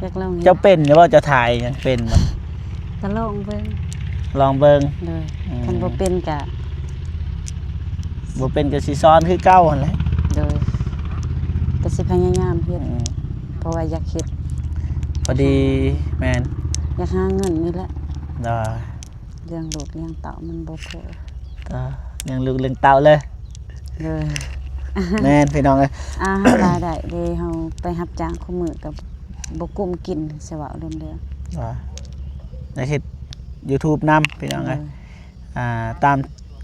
ຢາກລອງເຮັດ ເຈົ້າເປັນຢູ່ບໍ່? ເຈົ້າຖ່າຍຫຍັງເປັນບໍ່? ກໍລອງເບິ່ງ ລອງເບິ່ງ ໂດຍ ອືມ ຄັນບໍ່ເປັນກໍ ບໍ່ເປັນກໍຊິສອນຄືເກົ່າຫັ້ນແຫຼະ ໂດຍ ກໍຊິພະຍາຍາມເຮັດ ອືມ ເພາະວ່າຢາກເຮັດ ພໍດີ ແມ່ນ ຢາກຫາເງິນນີ້ແຫຼະ ໂດຍ ລ້ຽງລູກລ້ຽງເຕົ້າມັນບໍ່ພໍ ກໍລ້ຽງລູກລ້ຽງເຕົ້າເລີຍ ໂດຍ ແມ່ນພີ່ນ້ອງເອີຍ ອ່າ ຫາລາຍໄດ້ເດ້ ເຮົາໄປຮັບຈ້າງຄູ່ມື້ກໍບໍ່ກຸ້ມກິນ ຊິເວົ້າເລື່ອງເດີ ວ່າໄດ້ເຮັດ YouTube ນຳພີ່ນ້ອງເອີຍ ໂດຍ ອ່າ ຕາມ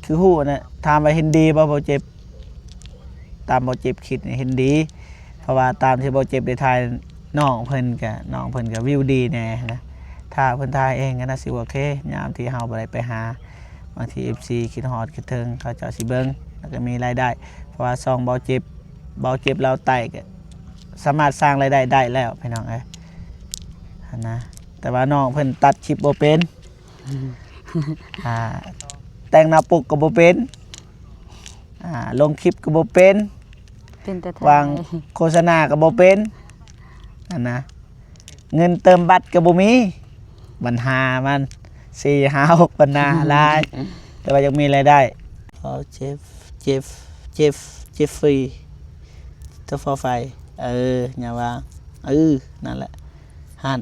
ຄືຮູ້ນະ ຖາມວ່າເຫັນດີບໍ່ ບໍ່ເຈັບ? ຕາມບໍ່ເຈັບຄິດນີ້ເຫັນດີ ເພາະວ່າຕາມທີ່ບໍ່ເຈັບໄດ້ຖ່າຍນ້ອງເພິ່ນກະ ນ້ອງເພິ່ນກະວິວດີແດ່ນະ ຖ້າເພິ່ນຖ່າຍເອງກໍໜ້າຊິໂອເຄ ຍາມທີ່ເຮົາບໍ່ໄດ້ໄປຫາ ບາງທີເອັຟຊີຄິດຮອດຄິດເຖິງ ເຂົາເຈົ້າຊິເບິ່ງ ແລ້ວກໍມີລາຍໄດ້ ເພາະວ່າຊ່ອງເບົາເຈັບ ເບົາເຈັບລາວໃຕ້ກໍສາມາດສ້າງລາຍໄດ້ໄດ້ແລ້ວພີ່ນ້ອງເອີຍ ຫັ້ນນະ ແຕ່ວ່ານ້ອງເພິ່ນຕັດຄລິບບໍ່ເປັນ ອ່າ ແຕ່ງໜ້າປົກກໍບໍ່ເປັນ ອ່າ ລົງຄລິບກໍບໍ່ເປັນ ເປັນແຕ່ຖ່າຍ ວາງໂຄສະນາກໍບໍ່ເປັນ ຫັ້ນນະ ເງິນເຕີມບັດກໍບໍ່ມີ ບັນຫາມັນ ສີ່ ຫ້າ ຫົກ ບັນຫາຫຼາຍ ແຕ່ວ່າຢາກມີລາຍໄດ້ ເຈັບ ເຈັບ ເຈັບ ເຈັບຟຣີ ໂຕຟໍໄຟ ເອີ ຢ່າວ່າ ເອີ ນັ້ນແຫຼະ ຫັ້ນ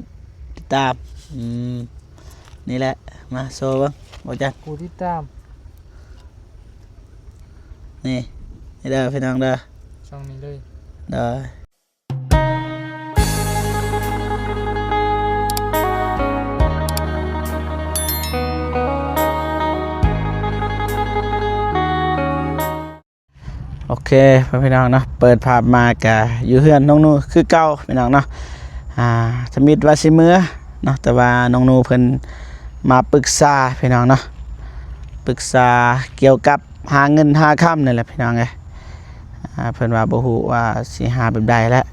ຕິດຕາມ ອືມ ນີ້ແຫຼະ ມາໂຊເບິ່ງ ບໍ່ຈັກ ຜູ້ຕິດຕາມ ນີ້ ນີ້ເດີພີ່ນ້ອງເດີ ຊ່ອງນີ້ເລີຍ ໂດຍ ໂອເຄ ພໍ່ແມ່ພີ່ນ້ອງເນາະ ເປີດພາບມາກະຢູ່ເຮືອນນ້ອງນູຄືເກົ່າພີ່ນ້ອງເນາະ ອ່າ ທຳອິດວ່າຊິເມືອເນາະ ແຕ່ວ່ານ້ອງນູເພິ່ນມາປຶກສາພີ່ນ້ອງເນາະ ປຶກສາກ່ຽວກັບຫາເງິນຫາຄຳນີ້ແຫຼະພີ່ນ້ອງເອີຍ ອ່າ ເພິ່ນວ່າບໍ່ຮູ້ວ່າຊິຫາແບບໃດແຫຼະ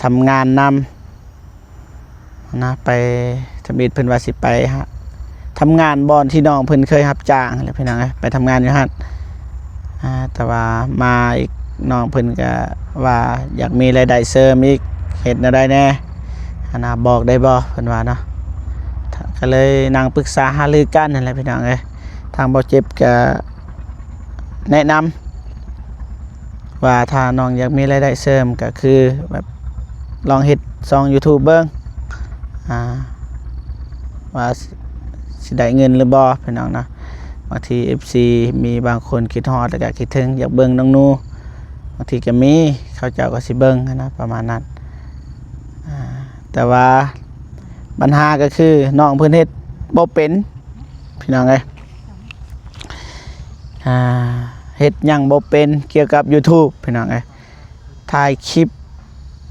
ທຳງານນຳ ນະ ໄປທຳອິດເພິ່ນວ່າຊິໄປຫາ ທຳງານບ່ອນທີ່ນ້ອງເພິ່ນເຄີຍຮັບຈ້າງຫັ້ນແຫຼະພີ່ນ້ອງເອີຍ ໄປທຳງານຢູ່ຫັ້ນ ອ່າ ແຕ່ວ່າມາອີກ ນ້ອງເພິ່ນກໍວ່າຢາກມີລາຍໄດ້ເສີມອີກ ເຮັດແນວໃດແດ່ ຫັ້ນນະ ບອກໄດ້ບໍ່ ເພິ່ນວ່າເນາະ ກໍເລີຍນັ່ງປຶກສາຫາລືກັນຫັ້ນແຫຼະພີ່ນ້ອງເອີຍ ທາງເບົາເຈັບກໍແນະນຳ ວ່າຖ້ານ້ອງຢາກມີລາຍໄດ້ເສີມ ກໍຄືແບບລອງເຮັດຊ່ອງຢູທູບເບິ່ງ ອ່າ ວ່າຊິ ຊິໄດ້ເງິນຫຼືບໍ່ພີ່ນ້ອງເນາະ ບາງທີເອັຟຊີມີບາງຄົນຄິດຮອດ ແລ້ວກໍຄິດເຖິງ ຢາກເບິ່ງນ້ອງນູ ບາງທີກໍມີ ເຂົາເຈົ້າກໍຊິເບິ່ງຫັ້ນນະ ປະມານນັ້ນ ອ່າ ແຕ່ວ່າບັນຫາກໍຄືນ້ອງເພິ່ນເຮັດບໍ່ເປັນ ພີ່ນ້ອງເອີຍ ອ່າ ເຮັດຫຍັງບໍ່ເປັນກ່ຽວກັບຢູທູບພີ່ນ້ອງເອີຍ ຖ່າຍຄລິບ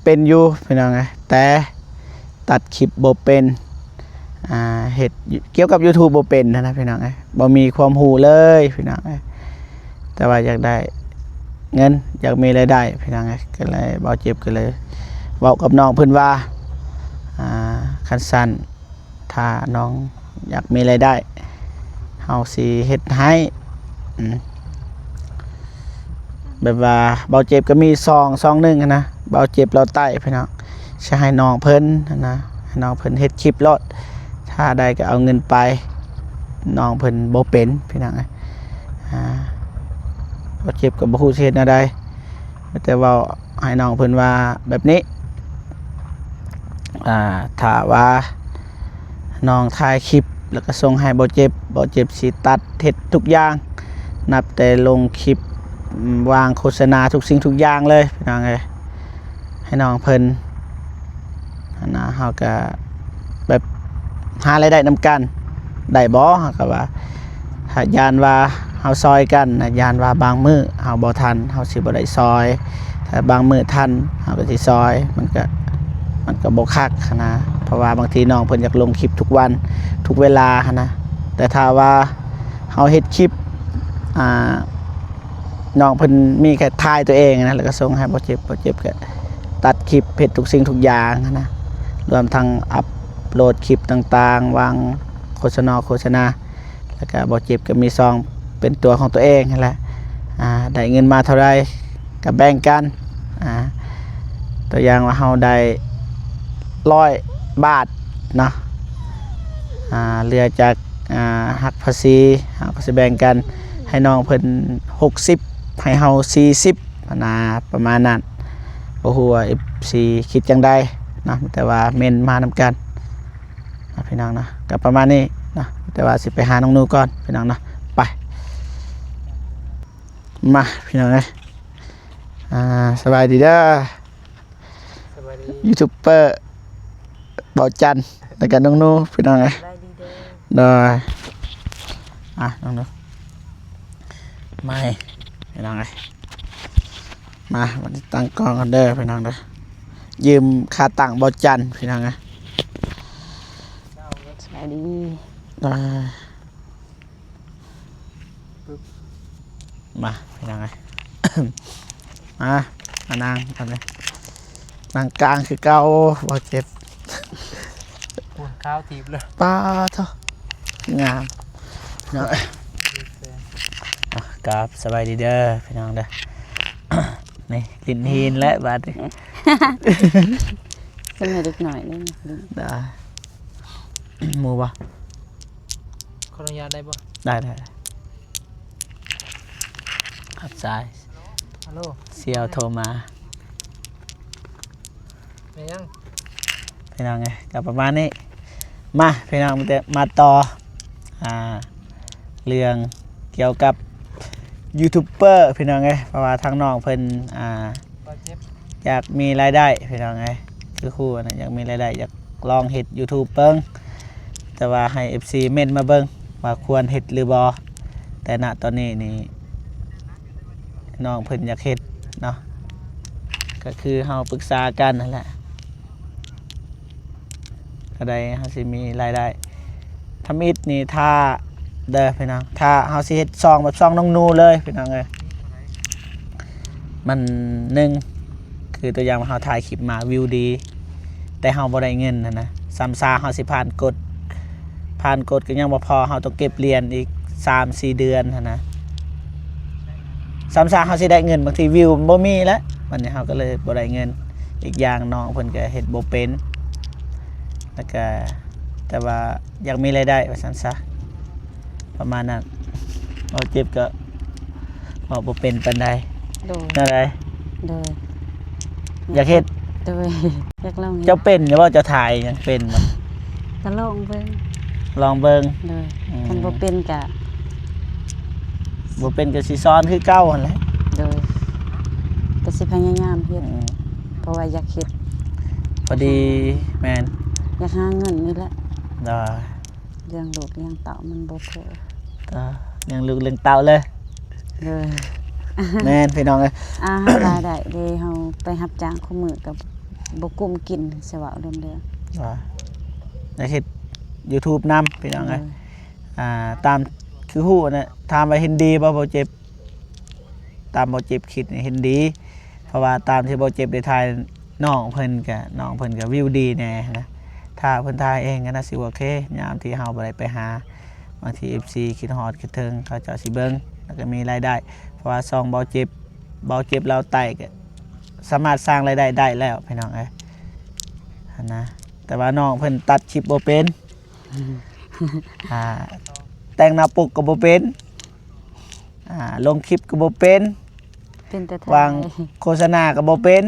ເປັນຢູ່ພີ່ນ້ອງເອີຍ ແຕ່ຕັດຄລິບບໍ່ເປັນ ອ່າ ເຮັດກ່ຽວກັບຢູທູບບໍ່ເປັນຫັ້ນນະພີ່ນ້ອງເອີຍ ບໍ່ມີຄວາມຮູ້ເລີຍພີ່ນ້ອງເອີຍ ແຕ່ວ່າຢາກໄດ້ເງິນ ຢາກມີລາຍໄດ້ພີ່ນ້ອງເອີຍ ກໍເລີຍ ເບົາເຈັບກໍເລີຍເວົ້າກັບນ້ອງເພິ່ນວ່າ ອ່າ ຄັນຊັ້ນ ຖ້ານ້ອງຢາກມີລາຍໄດ້ ເຮົາຊິເຮັດໃຫ້ ອືມ ແບບວ່າເບົາເຈັບກໍມີຊ່ອງ ຊ່ອງໜຶ່ງຫັ້ນນະ ເບົາເຈັບລາວໃຕ້ພີ່ນ້ອງ ຊິໃຫ້ນ້ອງເພິ່ນຫັ້ນນະ ໃຫ້ນ້ອງເພິ່ນເຮັດຄລິບໂລດ ຖ້າໄດ້ກໍເອົາເງິນໄປ ນ້ອງເພິ່ນບໍ່ເປັນພີ່ນ້ອງເອີຍ ອ່າ ເບົາເຈັບກໍບໍ່ຮູ້ຊິເຮັດແນວໃດ ມີແຕ່ເວົ້າໃຫ້ນ້ອງເພິ່ນວ່າແບບນີ້ ອ່າ ຖ້າວ່ານ້ອງຖ່າຍຄລິບ ແລ້ວກໍສົ່ງໃຫ້ເບົາເຈັບ ເບົາເຈັບຊິຕັດເຮັດທຸກຢ່າງ ນັບແຕ່ລົງຄລິບ ວາງໂຄສະນາ ທຸກສິ່ງທຸກຢ່າງເລີຍ ພີ່ນ້ອງເອີຍ ໃຫ້ນ້ອງເພິ່ນ ຫັ້ນນະ ເຮົາກໍແບບຫາລາຍໄດ້ນຳກັນ ໄດ້ບໍ່ ເຮົາກໍວ່າ ຖ້າຢ້ານວ່າເຮົາຊ່ອຍກັນນະ ຢ້ານວ່າບາງມື້ເຮົາບໍ່ທັນ ເຮົາຊິບໍ່ໄດ້ຊ່ອຍ ຖ້າບາງມື້ທັນ ເຮົາກໍຊິຊ່ອຍ ມັນກໍ ມັນກໍບໍ່ຄັກຫັ້ນນະ ເພາະວ່າບາງທີນ້ອງເພິ່ນຢາກລົງຄລິບທຸກວັນ ທຸກເວລາຫັ້ນນະ ແຕ່ຖ້າວ່າເຮົາເຮັດຄລິບ ອ່າ ນ້ອງເພິ່ນມີແຄ່ຖ່າຍຕົວເອງນະ ແລ້ວກໍສົ່ງໃຫ້ເບົາເຈັບ ເບົາເຈັບກໍຕັດຄລິບ ເຮັດທຸກສິ່ງທຸກຢ່າງຫັ້ນນະ ລວມທັງອັບໂຫຼດຄລິບຕ່າງໆ ວາງໂຄສະນາ ໂຄສະນາ ແລ້ວກໍເບົາເຈັບກໍມີຊ່ອງເປັນຕົວຂອງຕົວເອງຫັ້ນແຫຼະ ອ່າ ໄດ້ເງິນມາເທົ່າໃດກໍແບ່ງກັນ ອ່າ ຕົວຢ່າງວ່າເຮົາໄດ້ຮ້ອຍ ບາດເນາະ ອ່າ ເຫຼືອຈາກ ອ່າ ຫັກພາສີ ເຮົາກໍຊິແບ່ງກັນ ໃຫ້ນ້ອງເພິ່ນຫົກສິບ ໃຫ້ເຮົາສີ່ສິບຫັ້ນນະ ປະມານນັ້ນ. ບໍ່ຮູ້ວ່າເອັຟຊີຄິດຈັ່ງໃດເນາະ ແຕ່ວ່າເມັນມານຳກັນເນາະ ພີ່ນ້ອງເນາະ. ກໍປະມານນີ້ເນາະ ແຕ່ວ່າຊິໄປຫານ້ອງນູກ່ອນ ພີ່ນ້ອງເນາະ. ໄປ ມາ ພີ່ນ້ອງເອີຍ ອ່າ ສະບາຍດີເດີ. ສະບາຍດີ ຢູທູບເປີເບົາຈັນ ແລ້ວກໍນ້ອງນູ ພີ່ນ້ອງເອີຍ. ສະບາຍດີເດີ ໂດຍ. ອ່ະ ນ້ອງນູ ມາ ພີ່ນ້ອງເອີຍ ມາ ບັດນີ້ຕັ້ງກ້ອງກັນເດີ ພີ່ນ້ອງເດີ. ຢືມຂາຕັ້ງເບົາຈັນ ພີ່ນ້ອງເອີຍ. ສະບາຍດີ ໂດຍ. ມາ ພີ່ນ້ອງເອີຍ ມາ ມານັ່ງກັນເລີຍ ນັ່ງກາງຄືເກົ່າ. ບໍ່ເຈັບ ປວດຂາວຖີບເລີຍ ປາໂທ້ ງາມເນາະ. ອ່ະ ກາບສະບາຍດີເດີ ພີ່ນ້ອງເດີ. ນີ້ຫຼິ້ນຫີນແຫຼະບາດນີ້ ສະໄໝເດັກນ້ອຍເດ້ ຫຼິ້ນ ໄດ້ ໝູ່ບໍ່? ຂໍອະນຸຍາດໄດ້ບໍ່? ໄດ້ ໄດ້ ໄດ້. ຮັບສາຍ ຮັລໂຫຼ ສ່ຽວໂທມາ. ແມ່ນຫຍັງ? ພີ່ນ້ອງເອີຍ ກໍປະມານນີ້. ມາ ພີ່ນ້ອງ ມາຕໍ່ ອ່າ ເລື່ອງກ່ຽວກັບຢູທູບເປີ ພີ່ນ້ອງເອີຍ ເພາະວ່າທາງນ້ອງເພິ່ນ ອ່າ ຢາກມີລາຍໄດ້ ພີ່ນ້ອງເອີຍ ຄືຄູນະ ຢາກມີລາຍໄດ້ ຢາກລອງເຮັດຢູທູບເບິ່ງ ແຕ່ວ່າໃຫ້ເອັຟຊີເມັ້ນມາເບິ່ງວ່າຄວນເຮັດຫຼືບໍ່. ແຕ່ນະຕອນນີ້ນີ້ ນ້ອງເພິ່ນຢາກເຮັດເນາະ ກໍຄືເຮົາປຶກສາກັນຫັ້ນແຫຼະ ກໍໄດ້ເຮົາຊິມີລາຍໄດ້. ທຳອິດນີ້ຖ້າເດີພີ່ນ້ອງ ຖ້າເຮົາຊິເຮັດຊ່ອງແບບຊ່ອງນ້ອງນູເລີຍ ພີ່ນ້ອງເອີຍ ມັນ ໜຶ່ງ ຄືຕົວຢ່າງວ່າເຮົາຖ່າຍຄລິບມາວິວດີ ແຕ່ເຮົາບໍ່ໄດ້ເງິນຫັ້ນນະ ຊ້ຳຊາເຮົາຊິຜ່ານກົດ ຜ່ານກົດກໍຍັງບໍ່ພໍ ເຮົາຕ້ອງເກັບຫຼຽນອີກສາມສີ່ເດືອນຫັ້ນນະ. ຊ້ຳຊາເຮົາຊິໄດ້ເງິນ ບາງທີວິວມັນບໍ່ມີແລ້ວ ບັດນີ້ເຮົາກໍເລີຍບໍ່ໄດ້ເງິນ. ອີກຢ່າງນ້ອງເພິ່ນກໍເຮັດບໍ່ເປັນ ແລ້ວກໍ ແຕ່ວ່າຢາກມີລາຍໄດ້ວ່າຊັ້ນຊະ ປະມານນັ້ນ. ເວົ້າເຈັບກໍເວົ້າບໍ່ເປັນປານໃດ. ໂດຍ ແນວໃດ? ໂດຍ ຢາກເຮັດ? ໂດຍ ຢາກລອງເຮັດ. ເຈົ້າເປັນຢູ່ບໍ່? ເຈົ້າຖ່າຍຫຍັງເປັນບໍ່? ກໍລອງເບິ່ງ ລອງເບິ່ງ. ໂດຍ ອືມ ຄັນບໍ່ເປັນກະ ບໍ່ເປັນກະຊິສອນຄືເກົ່າຫັ້ນແຫຼະ. ໂດຍ ກະຊິພະຍາຍາມເຮັດ ອືມ ເພາະວ່າຢາກເຮັດ ພໍດີ. ແມ່ນ ຢາກຫາເງິນນີ້ແຫຼະ. ໂດຍ ລ້ຽງລູກລ້ຽງເຕົ້າມັນບໍ່ພໍ. ກໍລ້ຽງລູກລ້ຽງເຕົ້າເລີຍ. ໂດຍ ແມ່ນພີ່ນ້ອງເອີຍ ອ່າ ຫາລາຍໄດ້ເດ້ ເຮົາໄປຮັບຈ້າງຄູ່ມື້ກໍບໍ່ກຸ້ມກິນ ຊິເວົ້າເລື່ອງເດີ ວ່າຢາກເຮັດຢູທູບນຳພີ່ນ້ອງເອີຍ. ໂດຍ ອ່າ ຕາມຄືຮູ້ນະ ຖາມວ່າເຫັນດີບໍ່ ບໍ່ເຈັບ? ຕາມບໍ່ເຈັບຄິດນີ້ເຫັນດີ ເພາະວ່າຕາມທີ່ບໍ່ເຈັບໄດ້ຖ່າຍນ້ອງເພິ່ນກະ ນ້ອງເພິ່ນກະວິວດີແດ່ນະ ຖ້າເພິ່ນຖ່າຍເອງກໍໜ້າຊິໂອເຄ ຍາມທີ່ເຮົາບໍ່ໄດ້ໄປຫາ ບາງທີເອັຟຊີຄິດຮອດຄິດເຖິງ ເຂົາເຈົ້າຊິເບິ່ງ ແລ້ວກໍມີລາຍໄດ້ ເພາະວ່າຊ່ອງເບົາເຈັບ ເບົາເຈັບລາວໃຕ້ກໍສາມາດສ້າງລາຍໄດ້ໄດ້ແລ້ວພີ່ນ້ອງເອີຍ ຫັ້ນນະ. ແຕ່ວ່ານ້ອງເພິ່ນຕັດຄລິບບໍ່ເປັນ ອ່າ ແຕ່ງໜ້າປົກກໍບໍ່ເປັນ ອ່າ ລົງຄລິບກໍບໍ່ເປັນ ເປັນແຕ່ຖ່າຍ ວາງໂຄສະນາກໍບໍ່ເປັນ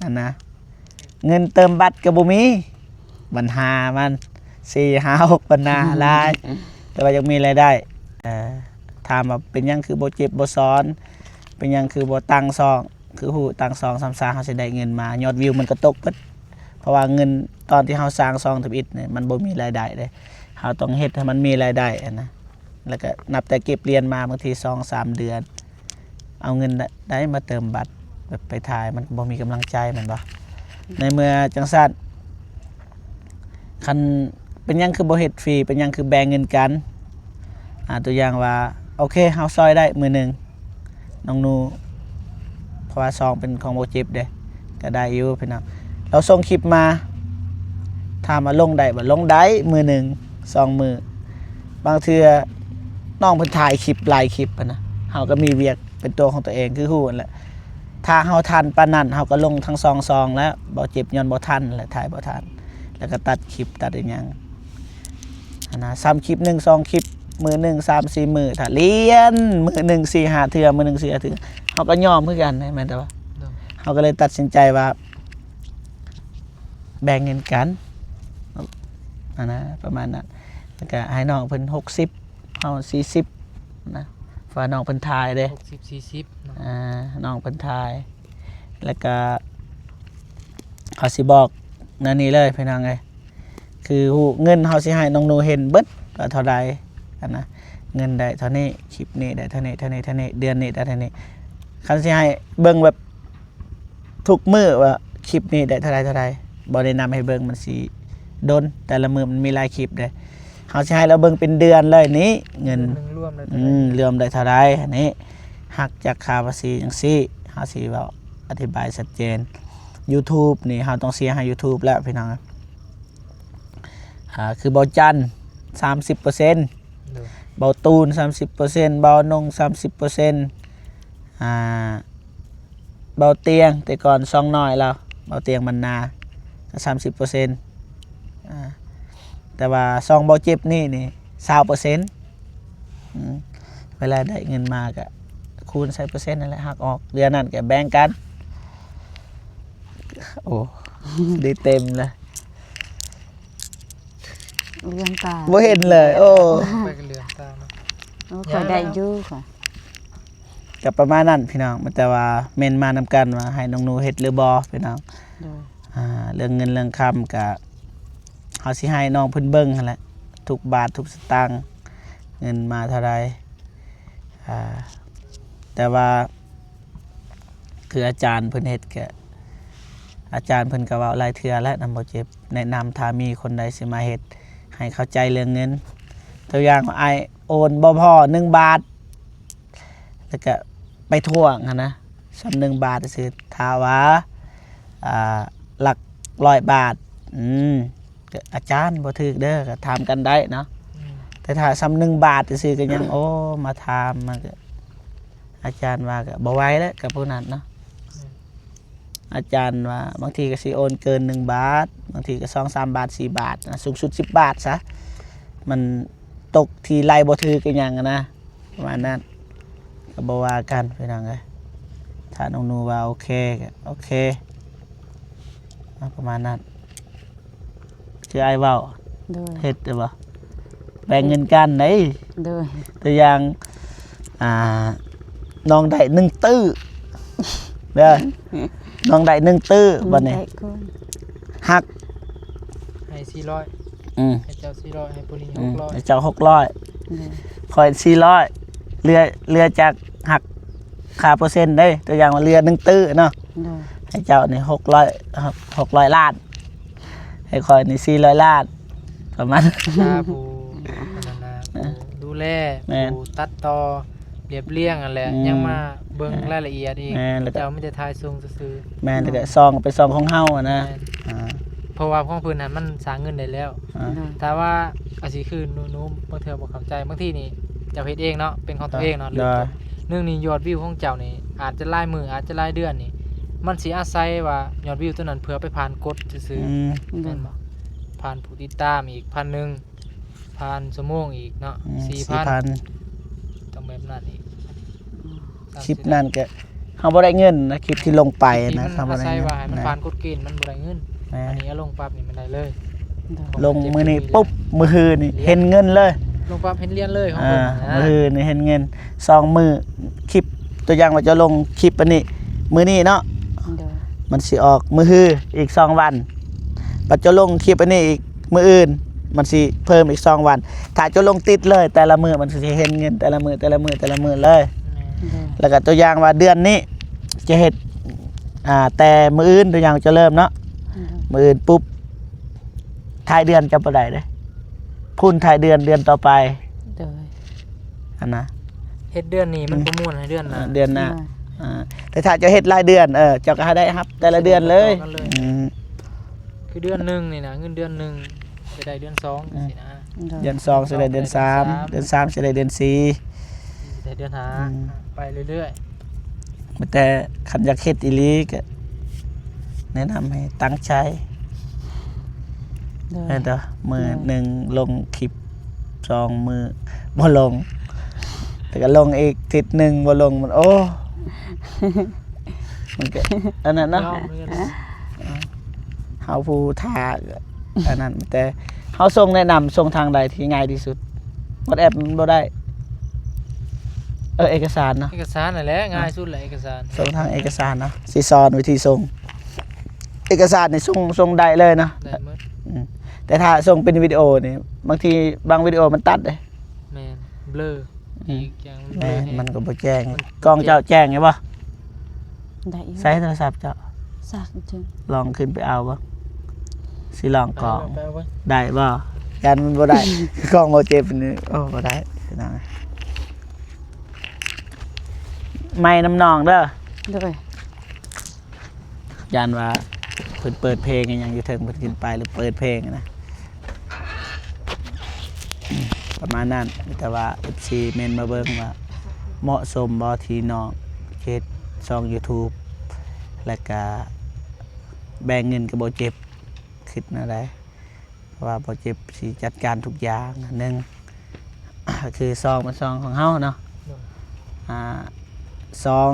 ຫັ້ນນະ. ເງິນເຕີມບັດກໍບໍ່ມີ ບັນຫາມັນ ສີ່ ຫ້າ ຫົກ ບັນຫາຫຼາຍ ແຕ່ວ່າຢາກມີລາຍໄດ້. ເອີ ຖາມວ່າເປັນຫຍັງຄືບໍ່ເຈັບບໍ່ຊ້ອນ ເປັນຫຍັງຄືບໍ່ຕັ້ງຊ່ອງ? ຄືຮູ້ຕັ້ງຊ່ອງຊ້ຳຊາເຮົາຊິໄດ້ເງິນມາ ຍອດວິວມັນກໍຕົກເບິດ ເພາະວ່າເງິນຕອນທີ່ເຮົາສ້າງຊ່ອງທຳອິດນີ້ມັນບໍ່ມີລາຍໄດ້ເດ້ ເຮົາຕ້ອງເຮັດໃຫ້ມັນມີລາຍໄດ້ຫັ້ນນະ ແລ້ວກໍນັບແຕ່ເກັບຫຼຽນມາ ບາງທີສອງສາມເດືອນ ເອົາເງິນໃດມາເຕີມບັດ ແບບໄປຖ່າຍມັນກໍບໍ່ມີກຳລັງໃຈແມ່ນບໍ່? ໃນເມື່ອຈັ່ງຊັ້ນ ຄັນ ເປັນຫຍັງຄືບໍ່ເຮັດຟຣີ ເປັນຫຍັງຄືແບ່ງເງິນກັນ? ອ່າ ຕົວຢ່າງວ່າ ໂອເຄ ເຮົາຊ່ອຍໄດ້ມື້ໜຶ່ງ ນ້ອງນູ ເພາະວ່າຊ່ອງເປັນຂອງບໍ່ເຈັບເດ້ ກໍໄດ້ຢູ່ພີ່ນ້ອງ. ລາວສົ່ງຄລິບມາ ຖາມວ່າລົງໄດ້ບໍ່? ລົງໄດ້ ມື້ໜຶ່ງ ສອງມື້. ບາງເທື່ອນ້ອງເພິ່ນຖ່າຍຄລິບຫຼາຍຄລິບຫັ້ນນະ ເຮົາກໍມີວຽກເປັນຕົວຂອງຕົວເອງ ຄືຮູ້ຫັ້ນແຫຼະ. ຖ້າເຮົາທັນປານນັ້ນ ເຮົາກໍລົງທັງສອງຊ່ອງແລ້ວ ບໍ່ເຈັບຍ້ອນບໍ່ທັນແຫຼະ ຖ່າຍບໍ່ທັນ. ແລ້ວກໍຕັດຄລິບຕັດອີ່ຫຍັງຫັ້ນນະ ຊ້ຳຄລິບໜຶ່ງສອງຄລິບ ມື້ໜຶ່ງສາມສີ່ມື້ ຖ້າລຽນມື້ໜຶ່ງສີ່ຫ້າເທື່ອ ມື້ໜຶ່ງສີ່ຫ້າເທື່ອ ເຮົາກໍຍອມຄືກັນ ແມ່ນແຕ່ວ່າ ໂດຍ ເຮົາກໍເລີຍຕັດສິນໃຈວ່າ ແບ່ງເງິນກັນຫັ້ນນະ ປະມານນັ້ນ ແລ້ວກະໃຫ້ນ້ອງເພິ່ນຫົກສິບ ເຮົາສີ່ສິບນະ ເພາະວ່ານ້ອງເພິ່ນຖ່າຍເດ້ ຫົກສິບສີ່ສິບເນາະ ອ່າ ນ້ອງເພິ່ນຖ່າຍ ແລ້ວກະເຮົາຊິບອກແນວນີ້ເລີຍພີ່ນ້ອງເອີຍ ຄືຮູ້ເງິນເຮົາຊິໃຫ້ນ້ອງໜູເຫັນເບິດວ່າເທົ່າໃດຫັ້ນນະ ເງິນໄດ້ເທົ່ານີ້ ຄລິບນີ້ໄດ້ເທົ່ານີ້ ເທົ່ານີ້ ເທົ່ານີ້ ເດືອນນີ້ໄດ້ເທົ່ານີ້ ຄັນຊິໃຫ້ເບິ່ງແບບ ທຸກມື້ວ່າຄລິບນີ້ໄດ້ເທົ່າໃດເທົ່າໃດ ບໍ່ແນະນຳໃຫ້ເບິ່ງ ມັນຊິດົນ ແຕ່ລະມື້ມັນມີຫຼາຍຄລິບເດ້ ເຮົາຊິໃຫ້ລາວເບິ່ງເປັນເດືອນເລີຍນີ້ ເງິນ ເດືອນໜຶ່ງລວມໄດ້ເທົ່າໃດ ອືມ ລວມໄດ້ເທົ່າໃດຫັ້ນນີ້ ຫັກຈາກຄ່າພາສີຈັ່ງຊີ້ ເຮົາຊິເວົ້າອະທິບາຍຊັດເຈນ ຢູທູບນີ້ເຮົາຕ້ອງເສຍໃຫ້ຢູທູບແລ້ວພີ່ນ້ອງ ອ່າ ຄືເບົາຈັນສາມສິບເປີເຊັນ ໂດຍ ເບົາຕູນສາມສິບເປີເຊັນ ເບົານົງສາມສິບເປີເຊັນ ອ່າ ເບົາຕຽງ ແຕ່ກ່ອນຊ່ອງນ້ອຍລາວ ເບົາຕຽງບັນນາ ກໍສາມສິບເປີເຊັນ ອ່າ ແຕ່ວ່າຊ່ອງເບົາເຈັບນີ້ນີ້ຊາວເປີເຊັນ ອືມ ເວລາໄດ້ເງິນມາກໍຄູນໃສ່ເປີເຊັນນັ້ນແຫຼະ ຫັກອອກ ເດືອນນັ້ນກໍແບ່ງກັນ ໂອ້ ໄດ້ເຕັມເລີຍ ເລື່ອງຕາ ບໍ່ເຫັນເລີຍ ໂອ້ ໄປກັນເລື່ອງຕາເນາະ ໂອ້ ຂ້ອຍໄດ້ຢູ່ຂ້ອຍ ກໍປະມານນັ້ນພີ່ນ້ອງ ແຕ່ວ່າເມັນມານຳກັນວ່າໃຫ້ນ້ອງໜູເຮັດຫຼືບໍ່ພີ່ນ້ອງ ໂດຍ ອ່າ ເລື່ອງເງິນເລື່ອງຄຳກໍເຮົາຊິໃຫ້ນ້ອງເພິ່ນເບິ່ງຫັ້ນແຫຼະ ທຸກບາດທຸກສະຕາງ ເງິນມາເທົ່າໃດ ອ່າ ແຕ່ວ່າ ຄືອາຈານເພິ່ນເຮັດກະ ອາຈານເພິ່ນກະເວົ້າຫຼາຍເທື່ອແລ້ວນຳບໍ່ເຈັບ ແນະນຳຖ້າມີຄົນໃດຊິມາເຮັດ ໃຫ້ເຂົ້າໃຈເລື່ອງເງິນ ຕົວຢ່າງອ້າຍໂອນບໍ່ພໍໜຶ່ງບາດ ແລ້ວກະໄປທວງຫັ້ນນະ ສ່ຳໜຶ່ງບາດຊື່ ຖ້າວ່າ ອ່າ ຫຼັກຮ້ອຍບາດ ອືມ ອາຈານບໍ່ຖືກເດີ ກໍຖາມກັນໄດ້ເນາະ ອືມ ແຕ່ຖ້າສ່ຳໜຶ່ງບາດຊື່ກໍຍັງ ໂອ້ ມາຖາມ ມັນກໍ ອາຈານວ່າກໍບໍ່ໄຫວແລ້ວກັບຜູ້ນັ້ນເນາະ ອືມ ອາຈານວ່າບາງທີກໍຊິໂອນເກີນໜຶ່ງບາດ ບາງທີກໍສອງສາມບາດ ສີ່ບາດນະ ສູງສຸດສິບບາດຊະ ມັນຕົກທີ່ໄລ່ບໍ່ຖືກອີ່ຫຍັງຫັ້ນນະ ປະມານນັ້ນ ກໍບໍ່ວ່າກັນພີ່ນ້ອງເອີຍ ຖ້ານ້ອງໜູວ່າໂອເຄກໍໂອເຄ ປະມານນັ້ນ ຄືອ້າຍເວົ້າ ໂດຍ ເຮັດໄດ້ບໍ່ ແບ່ງເງິນກັນໄດ໋ ໂດຍ ຕົວຢ່າງ ອ່າ ນ້ອງໄດ້ໜຶ່ງຕື້ ເດີ ນ້ອງໄດ້ໜຶ່ງຕື້ ບາດນີ້ ໄດ້ກ່ອນ ຫັກ ໃຫ້ສີ່ຮ້ອຍ ອືມ ໃຫ້ເຈົ້າສີ່ຮ້ອຍ ໃຫ້ຜູ້ນີ້ ອືມ ຫົກຮ້ອຍ ໃຫ້ເຈົ້າຫົກຮ້ອຍ ໂດຍ ຂ້ອຍສີ່ຮ້ອຍ ເຫຼືອ ເຫຼືອຈາກຫັກຄ່າເປີເຊັນເດ້ ຕົວຢ່າງວ່າເຫຼືອໜຶ່ງຕື້ເນາະ ໂດຍ ໃຫ້ເຈົ້ານີ້ຫົກຮ້ອຍ ຫົກຮ້ອຍລ້ານ ໃຫ້ຂ້ອຍນີ້ສີ່ຮ້ອຍລ້ານ ປະມານ ຄ່າຜູ້ ອັນນັ້ນນະ ເອີ ຜູ້ດູແລ ແມ່ນ ຜູ້ຕັດຕໍ່ ລຽບລຽງຫັ້ນແຫຼະ ອືມ ຍັງມາເບິ່ງ ອ່າ ລາຍລະອຽດອີກ ແມ່ນ ແລ້ວກໍ ເຈົ້າມີແຕ່ຖ່າຍສົ່ງຊື່ໆ ແມ່ນ ເນາະ ແລ້ວກໍຊ່ອງເປັນຊ່ອງຂອງເຮົາຫັ້ນນະ ແມ່ນ ອ່າ ເພາະວ່າຂອງເພິ່ນຫັ້ນມັນສ້າງເງິນໄດ້ແລ້ວ ອ່າ ໂດຍ ຖ້າວ່າອາດຊິຄືໜູ ໜູບາງເທື່ອບໍ່ເຂົ້າໃຈ ບາງທີນີ້ເຈົ້າເຮັດເອງເນາະ ເປັນຂອງຕົວເອງເນາະ ໂດຍ ຫຼືວ່າໜຶ່ງນີ້ຍອດວິວຂອງເຈົ້ານີ້ອາດຈະຫຼາຍມື້ ອາດຈະຫຼາຍເດືອນນີ້ ມັນຊິອາໄສວ່າຍອດວິວຕົວນັ້ນເພື່ອໄປຜ່ານກົດຊື່ໆ ອືມ ແມ່ນບໍ່? ຜ່ານຜູ້ຕິດຕາມອີກພັນໜຶ່ງ ຜ່ານຊົ່ວໂມງອີກເນາະ ອືມ ສີ່ພັນ ສີ່ພັນ ຕ້ອງແບບນັ້ນອີກ ອືມ ຄລິບນັ້ນກໍເຮົາບໍ່ໄດ້ເງິນນະ ຄລິບທີ່ລົງໄປນະ ທີ່ມັນ ເຮົາບໍ່ໄດ້ເງິນ ອາໄສວ່າໃຫ້ມັນ ນະ ຜ່ານກົດເກນ ມັນບໍ່ໄດ້ເງິນ ແມ່ນ ອັນນີ້ເອົາລົງປັບນີ້ມັນໄດ້ເລີຍ ໂດຍ ລົງມື້ນີ້ປຸບ ມື້ຮືນນີ້ເຫັນເງິນເລີຍ ລົງປັບເຫັນຫຼຽນເລີຍຂອງເພິ່ນ ອ່າ ນະ ມື້ຮືນນີ້ເຫັນເງິນ ສອງມື້ ຄລິບ ຕົວຢ່າງວ່າເຈົ້າລົງຄລິບອັນນີ້ ມື້ນີ້ເນາະ ໂດຍ ມັນຊິອອກມື້ຮືອີກສອງວັນ ບັດເຈົ້າລົງຄລິບອັນນີ້ອີກມື້ອື່ນ ມັນຊິເພີ່ມອີກສອງວັນ ຖ້າເຈົ້າລົງຕິດເລີຍ ແຕ່ລະມື້ມັນຊິເຫັນເງິນ ແຕ່ລະມື້ ແຕ່ລະມື້ ແຕ່ລະມື້ເລີຍ ແມ່ນ ໂດຍ ແລ້ວກໍຕົວຢ່າງວ່າເດືອນນີ້ຈະເຮັດ ອ່າ ແຕ່ມື້ອື່ນ ຕົວຢ່າງເຈົ້າເລີ່ມເນາະ ໂດຍ ມື້ອື່ນປຸບ ທ້າຍເດືອນເຈົ້າບໍ່ໄດ້ເດ້ ພຸ້ນທ້າຍເດືອນ ເດືອນຕໍ່ໄປ ໂດຍ ຫັ້ນນະ ເຮັດເດືອນນີ້ມັນ ອືມ ບໍ່ມ່ວນໃຫ້ເດືອນໜ້າ ເອີ ເດືອນໜ້າ ໂດຍ ອ່າ ແຕ່ຖ້າເຈົ້າເຮັດລາຍເດືອນ ເອີ ເຈົ້າກໍໃຫ້ໄດ້ຮັບແຕ່ລະເດືອນເລີຍ ຕິດຕໍ່ກັນເລີຍ ອືມ ຄືເດືອນໜຶ່ງນີ້ນະ ເງິນເດືອນໜຶ່ງ ຈະໄດ້ເດືອນສອງ ອືມ ຈັ່ງຊີ້ນະ ໂດຍ ເດືອນສອງຊິໄດ້ເດືອນສາມ ເດືອນສອງຊິໄດ້ເດືອນສາມ ເດືອນສາມຊິໄດ້ເດືອນສີ່ ຊິໄດ້ເດືອນຫ້າ ອືມ ໄປເລື້ອຍໆ ແຕ່ຄັນຢາກເຮັດອີ່ຫຼີກໍແນະນຳໃຫ້ຕັ້ງໃຈ ໂດຍ ແມ່ນຕະ ມື້ ໂດຍ ໜຶ່ງລົງຄລິບ ສອງມື້ບໍ່ລົງ ແລ້ວກໍລົງອີກທິດໜຶ່ງບໍ່ລົງ ມັນ ໂອ້ ມັນກໍອັນນັ້ນເນາະ ເຮົາຜູ້ຖ້າ ອັນນັ້ນ ແຕ່ເຮົາສົ່ງແນະນຳ ສົ່ງທາງໃດທີ່ງ່າຍທີ່ສຸດ? ວອດແອັບມັນບໍ່ໄດ້ ເອີ ເອກະສານເນາະ ເອກະສານນັ້ນແຫຼະ ງ່າຍສຸດແຫຼະ ເອກະສານ ສົ່ງທາງເອກະສານເນາະ ຊິສອນວິທີສົ່ງ ເອກະສານນີ້ສົ່ງ ສົ່ງໄດ້ເລີຍເນາະ ໄດ້ໝົດ ອືມ ແຕ່ຖ້າສົ່ງເປັນວິດີໂອນີ້ ບາງທີບາງວິດີໂອມັນຕັດເດ້ ແມ່ນ ເບລີ ອືມ ອີກຢ່າງ ແມ່ນ ເບລີແຮງ ມັນກໍບໍ່ແຈ້ງ ມັນ ກ້ອງເຈົ້າແຈ້ງຢູ່ບໍ່? ໄດ້ຢູ່ ໃສ່ໂທລະສັບເຈົ້າ ຊາກຈັ່ງ ລອງຂຶ້ນໄປເອົາເບິ່ງ ຊິລອງກ້ອງ ໄປເອົາເບິ່ງ ໄດ້ບໍ່? ຢ້ານມັນບໍ່ໄດ້ ກ້ອງບໍ່ເຈັບນີ້ ໂອ້ ບໍ່ໄດ້ພີ່ນ້ອງ ໄມ້ນຳນ້ອງເດີ ໂດຍ ຢ້ານວ່າເພິ່ນເປີດເພງອີ່ຫຍັງຢູ່ເທິງ ເພິ່ນຂຶ້ນໄປ ຫຼືເປີດເພງນະ ປະມານນັ້ນ ມີແຕ່ວ່າເອັຟຊີເມັ້ນມາເບິ່ງວ່າເໝາະສົມບໍ່ທີ່ນ້ອງເຮັດຊ່ອງຢູທູບ ແລ້ວກະແບ່ງເງິນກັບບໍ່ເຈັບ ຄິດແນວໃດ? ເພາະວ່າບໍ່ເຈັບຊິຈັດການທຸກຢ່າງ ໜຶ່ງ ຄືຊ່ອງເປັນຊ່ອງຂອງເຮົາເນາະ ໂດຍ ອາ ສອງ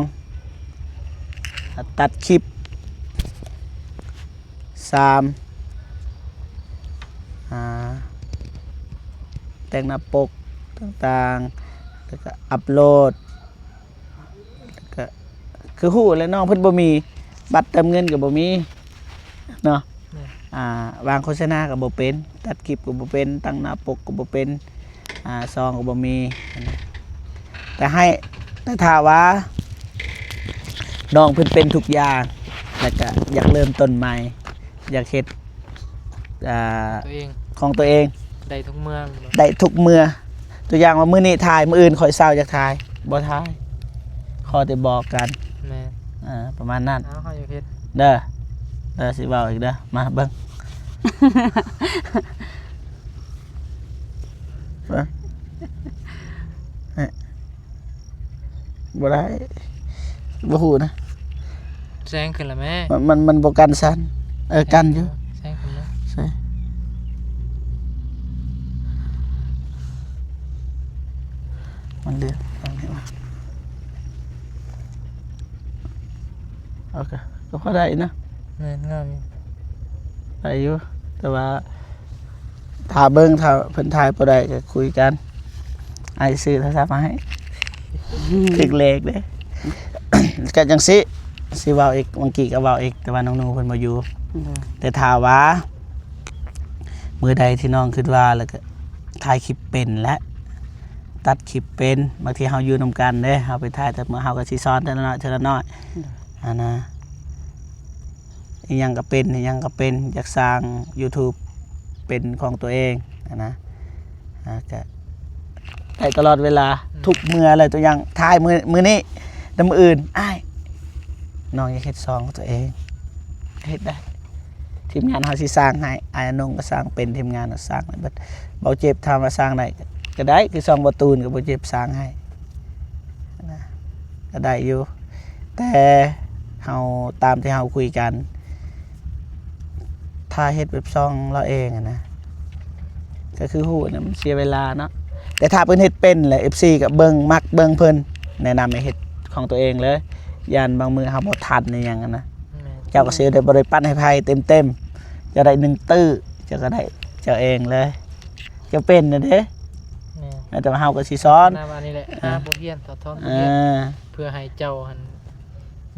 ຕັດຄລິບ ສາມ ອາ ແຕ່ງໜ້າປົກຕ່າງໆ ແລ້ວກໍອັບໂຫຼດ ກໍຄືຮູ້ແຫຼະ ນ້ອງເພິ່ນບໍ່ມີ ບັດເຕີມເງິນກໍບໍ່ມີເນາະ ແມ່ນ ອ່າ ວາງໂຄສະນາກໍບໍ່ເປັນ ຕັດຄລິບກໍບໍ່ເປັນ ຕັ້ງໜ້າປົກກໍບໍ່ເປັນ ອ່າ ຊອງກໍບໍ່ມີ ແຕ່ໃຫ້ ແຕ່ຖ້າວ່ານ້ອງເພິ່ນເປັນທຸກຢ່າງ ແລ້ວກໍຢາກເລີ່ມຕົ້ນໃໝ່ ຢາກເຮັດ ອ່າ ຂອງຕົວເອງ ຂອງຕົວເອງ ໄດ້ທຸກເມື່ອ ໄດ້ທຸກເມື່ອ ຕົວຢ່າງວ່າມື້ນີ້ຖ່າຍ ມື້ອື່ນຂ້ອຍເຊົາຢາກຖ່າຍ ບໍ່ຖ່າຍ ຂໍແຕ່ບອກກັນ ແມ່ນ ອ່າ ປະມານນັ້ນ ເອົາ ເຮົາຢາກເຮັດ ເດີ ເດີ ຊິເວົ້າອີກເດີ ມາເບິ່ງ ເບິ່ງ ເອີ ບໍ່ໄດ້ ບໍ່ຮູ້ນະ ແຊງຂຶ້ນລະແມ່ ມັນ ມັນ ມັນບໍ່ກັນສັ່ນ ເອີ ກັນຢູ່ ແຊງຂຶ້ນລະ ໃສ່ ມັນເລືອກທາງນີ້ວ່າ ໂອເຄ ກໍພໍໄດ້ນະ ແມ່ນ ງາມຢູ່ ໄດ້ຢູ່ ແຕ່ວ່າ ຖ້າເບິ່ງ ຖ້າເພິ່ນຖ່າຍບໍ່ໄດ້ກໍຄຸຍກັນ ອ້າຍຊື້ໂທລະສັບມາໃຫ້ ຖືກເລກເດ້ ກໍຈັ່ງຊີ້ ຊິເວົ້າອີກ ເມື່ອກີ້ກໍເວົ້າອີກ ແຕ່ວ່ານ້ອງໜູເພິ່ນບໍ່ຢູ່ ໂດຍ ແຕ່ຖ້າວ່າມື້ໃດທີ່ນ້ອງຄິດວ່າ ແລ້ວກໍຖ່າຍຄລິບເປັນແຫຼະ ຕັດຄລິບເປັນ ບາງທີເຮົາຢູ່ນຳກັນເດ້ ເຮົາໄປຖ່າຍ ແຕ່ເມື່ອເຮົາກໍຊິສອນເທື່ອລະໜ້ອຍ ເທື່ອລະໜ້ອຍ ໂດຍ ອັນນະ ອີ່ຫຍັງກໍເປັນ ອີ່ຫຍັງກໍເປັນ ຢາກສ້າງຢູທູບເປັນຂອງຕົວເອງຫັ້ນນະ ອ່າ ກະໄດ້ຕະຫຼອດເວລາ ອືມ ທຸກເມື່ອເລີຍ ຕົວຢ່າງ ຖ່າຍມື້ ມື້ນີ້ ແຕ່ມື້ອື່ນ ອ້າຍ ນ້ອງຢາກເຮັດຊ່ອງຂອງຕົວເອງ ເຮັດໄດ້ ທີມງານເຮົາຊິສ້າງໃຫ້ ອ້າຍອະນົງກໍສ້າງເປັນ ທີມງານເຮົາສ້າງໄດ້ເບິດ ເບົາເຈັບຖາມວ່າສ້າງໄດ້ ກໍໄດ້ ຄືຊ່ອງເບົາຕູນກໍເບົາເຈັບສ້າງໃຫ້ ນະ ກໍໄດ້ຢູ່ ແຕ່ເຮົາ ຕາມທີ່ເຮົາຄຸຍກັນ ຖ້າເຮັດແບບຊ່ອງລາວເອງຫັ້ນນະ ກໍຄືຮູ້ນະ ມັນເສຍເວລາເນາະ ແຕ່ຖ້າເພິ່ນເຮັດເປັນແລ້ວ ເອັຟຊີກໍເບິ່ງ ມັກເບິ່ງເພິ່ນ ແນະນຳໃຫ້ເຮັດຂອງຕົວເອງເລີຍ ຢ້ານບາງມື້ເຮົາບໍ່ທັນອີ່ຫຍັງຫັ້ນນະ ແມ່ນ ເຈົ້າກໍຊິໄດ້ບໍ່ໄດ້ປັ້ນໃຫ້ໃຜເຕັມໆ ເຈົ້າໄດ້ໜຶ່ງຕື້ ເຈົ້າກໍໄດ້ເຈົ້າເອງເລີຍ ເຈົ້າເປັນນະເດ້ ແມ່ນ ແຕ່ວ່າເຮົາກໍຊິສອນ ນຳອັນນີ້ແຫຼະ ເອີ ຫາບົດຮຽນ ຖອດຖອນບົດຮຽນ ເອີ ເພື່ອໃຫ້ເຈົ້າຫັ້ນ